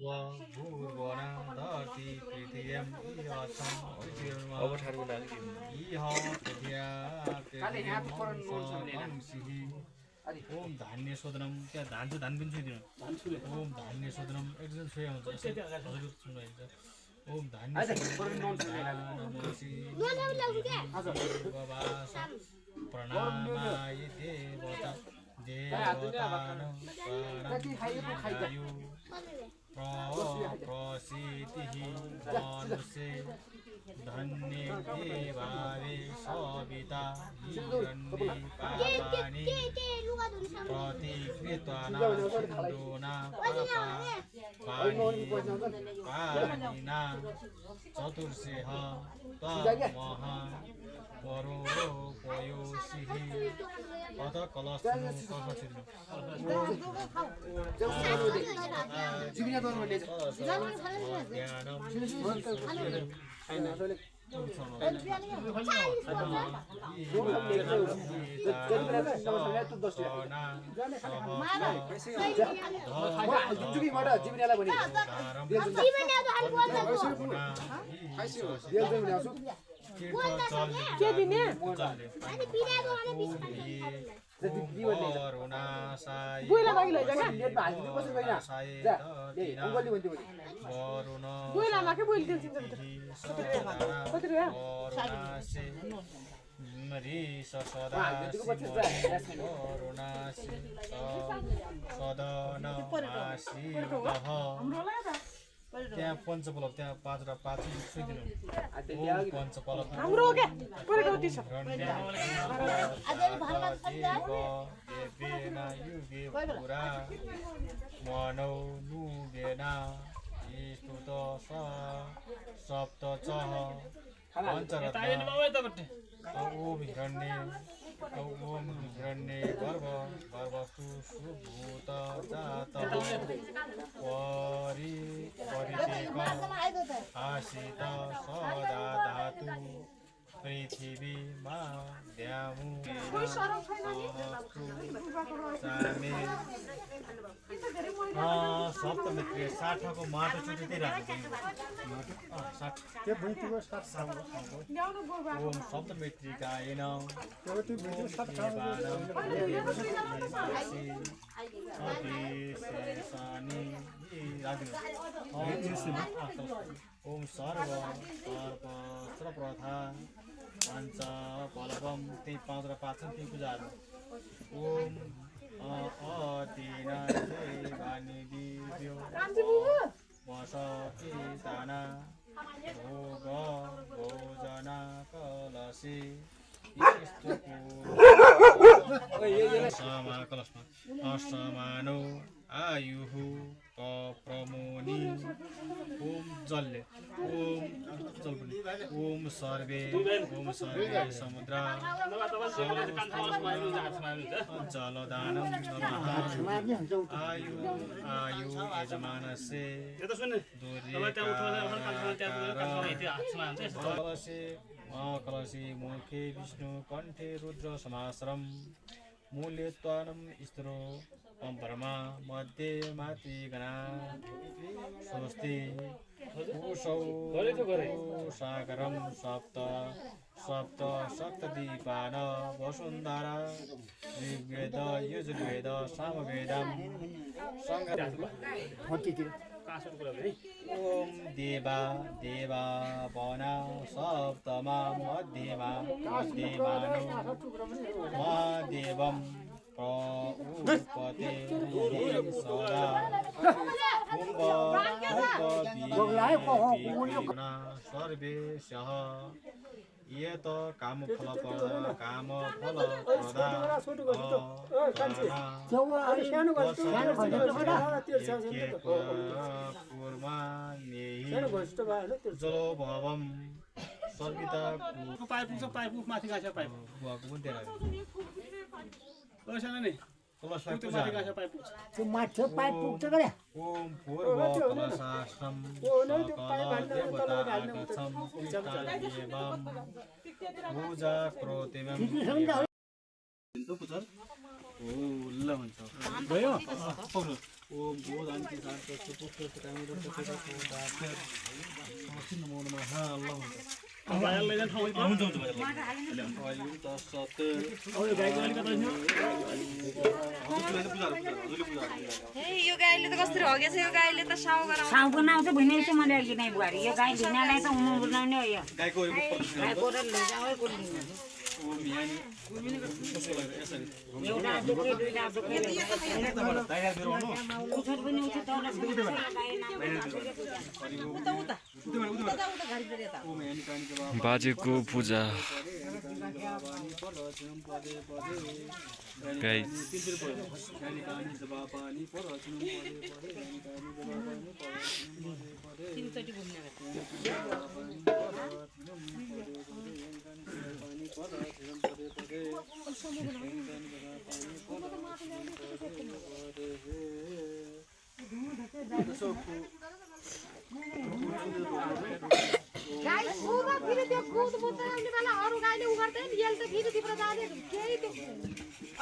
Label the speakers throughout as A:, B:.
A: भूर्भुवना धरती पृथिव्याम
B: अब ठाडको लागि
A: ओम धान्य शोधनम त्यहाँ धान छ धान पनि छुइदिनु ओम धान्य शोधनम एकदम छोया हुन्छ हजुर सुन्नुहुन्छ ओम धान्य प्रणामाय देवता देवतानं प्रसीतिः मनुष्ये धन्ये देवावे सविता हिरण्ये पापानि प्रतिकृत्वाना सिन्धूना पानिना चतुर्षेः त्वमः परोपयोषिः अथ कलशनु त्यहाँ पञ्चपलक त्यहाँ पाँचवटा पाँच सुइदिनु पञ्चपलक हाम्रो के पुरै गति छ देवेना युगे पुरा मनौ नुवेना स्तुत स सप्त चह पञ्चरत्न ओम हिरण्ये गर्भ गर्भस्तु सुभूत जात परिचेक आशित सदा धातु पृथिवी मा द्यामु सप्तमित्रीय 60 को माटो चुटितिर ओम सप्तमित्रिकाय ओम सर्व प्रथा पंच फलकम त्यही 5 र 5 त्यही पूजाहरू ओम अतिना देवानी दिव्यो वसति दाना भोग भोजना कलसी असमानो आयुः कप्रमोनि ओम जल्ले ओम सर्वे समुद्र जलदानं आयु यजमानस्य कलशी मुखे विष्णु कंठे रुद्र समाश्रम मूल्यत्वानं स्त्रो ब्रह्मा मध्ये मातृगणा स्वस्ति उषौ सागरं सप्त सप्तदीपान वसुन्धरा ऋग्वेद यजुर्वेद सामवेदं ओम देवा वना सप्तमा मध्यमा महादेवं प्रउपते सदा सर्वेशः यत कामफल जलो भवम सर्विता पाइप माथि गाछ पाइप बुवाको पनि त्यहाँ नि त्यो माथि गाछ पाइप त्यो माथि पाइप पुग्छ गरे ओम पूर्व कलशास्त्रम पूजा क्रोतेम ल हुन्छ
C: भयो
A: ओम भूत अन्ति शान्त सुपुत्र कामिरो तपेटा कोटा फेर चिन्न मोडमा हा अल्लाह हुन्छ भाइहरुले चाहिँ ठाउँ हुन्छ हुन्छ अहिले तसत यो गाईको गाली कता थियो
D: हे यो गाईले त कसरी हगेछ यो गाईले त साउ गराउँछ
E: साउ बनाउँछ भने चाहिँ मैले अघि नै बुहारी यो गाई ढिनालाई त उमो बनाउने हो यो
A: गाईको
E: गाई कोरेर लैजाऊ है कोरेर
A: ओम यानी कसको लागि यसरी
E: एउटा दुख्ने दुईटा दुख्ने
A: दाइरा दिएर हुनु
E: उठर पनि उठ्छ तल
A: ओम यानी कानी के बाबा
B: बाजेको पूजा गाइस
A: यानी कानी के बाबा नि पर हचिनु परे यानी कानी के बाबा नि पर
D: तिनचोटी घुम्ने
F: गाई सुगा फेरि त्यो कुद बुद आउने बेला अरू गाईले उगार्दै नि यसले त फेरि तिम्रो जाने केही त्यो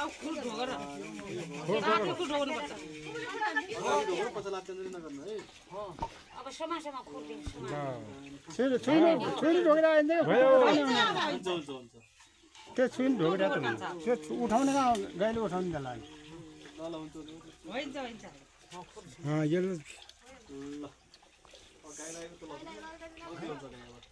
D: अब खुल ढोगर आफै खुल ढोग्नु पर्छ
E: अब समासमा खोल्दिन्छु
C: छुरी ढोकेर आइदियो भयो
A: हुन्छ हुन्छ हुन्छ
C: त्यो छुरी ढोकेर त त्यो उठाउने कहाँ गाईले उठाउने त लाग्यो
A: ल हुन्छ
D: हुन्छ हुन्छ
C: यो
A: ल गाईलाई त ल हुन्छ